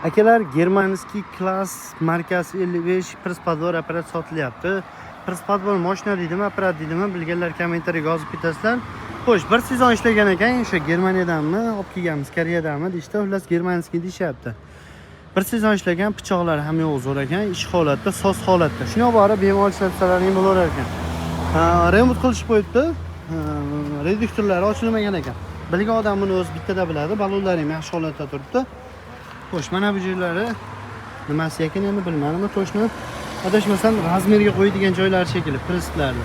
Akalar, германский Claas markasi 55 пресс-подбор apparat sotilyapti. Пресс-подбор mashina deydimi, apparat deydimi, bilganlar kommentariyaga yozib ketasizlar. Xo'sh, bir sezon ishlagan ekan, o'sha Germaniyadanmi, olib kelganmiz, Koreyadanmi deyishdi, xullas германский deyishyapti. Bir sezon ishlagan, pichoqlari ham yo'q, zo'r ekan, ish holatda, soz holatda. Shuni olib borib bemalol ishlatsalaring bo'lar ekan. Ha, remont qilishib qo'yibdi. Ha, reduktorlari ochilmagan ekan. Bilgan odam buni o'zi bittada biladi, ballonlari ham yaxshi holatda turibdi. Xo'sh, mana bu joylari nimasi ekan endi bilmadim, точно. Adashmasam, размер ga qo'yadigan joylari shekilli, presslarni.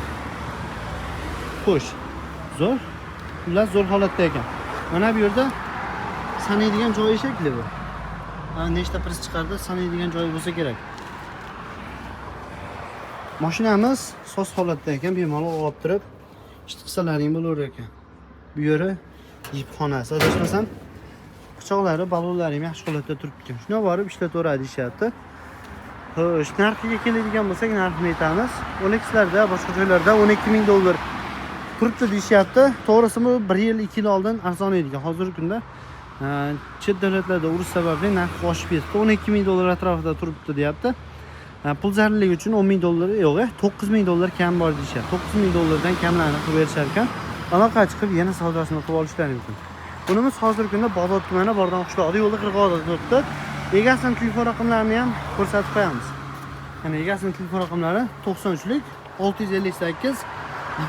Xo'sh, zo'r. Xullas, zo'r holatda ekan. Mana bu yerda sanaydigan joyi shekilli bu. Ha, nechta press chiqardi, sanaydigan joyi bo'lsa kerak. Mashinamiz soz holatda ekan, bemalol olib turib ishni qilsalaring bo'lar ekan. Bu yeri yipxonasi, adashmasam, pichoqlari, ballonlari ham yaxshi holatda turibdi ekan. Shuni olib borib ishlataveradi deyishyapti. Xo'sh, narxiga keladigan bo'lsak, narxini aytamiz. OLXlarda, boshqa joylarda 12 ming dollar turibdi deyishyapti. To'g'risi, bu 1 yil, 2 yil oldin arzon edi. Hozirgi kunda chet davlatlarda urush sababli narx oshib ketdi. 12 ming dollar atrofida turibdi deyapti. Pul zarurligi uchun 10 ming dollar yo'q, 9 ming dollar kam bor deyishyapti. 9 ming dollardan kamlarni qilib berishar ekan. Aloqa chiqib yana savdosini qilib olishlari mumkin. Bunimiz hozirgi kunda Bag'dod tumani, Bordon qishlog'ida, yo'lda qirg'oqda turibdi. Egasining telefon raqamlarini ham ko'rsatib qo'yamiz. Ya'ni egasining telefon raqamlari 93lik 658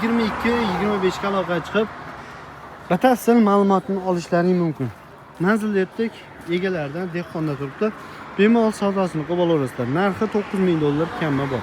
22 25 ga aloqa chiqib batafsil ma'lumotni olishlaring mumkin. Manzilda aytdik, egalaridan dehqonda turibdi. Bemalol savdosini qilib olaverasizlar. Narxi 9 ming dollar kami bor.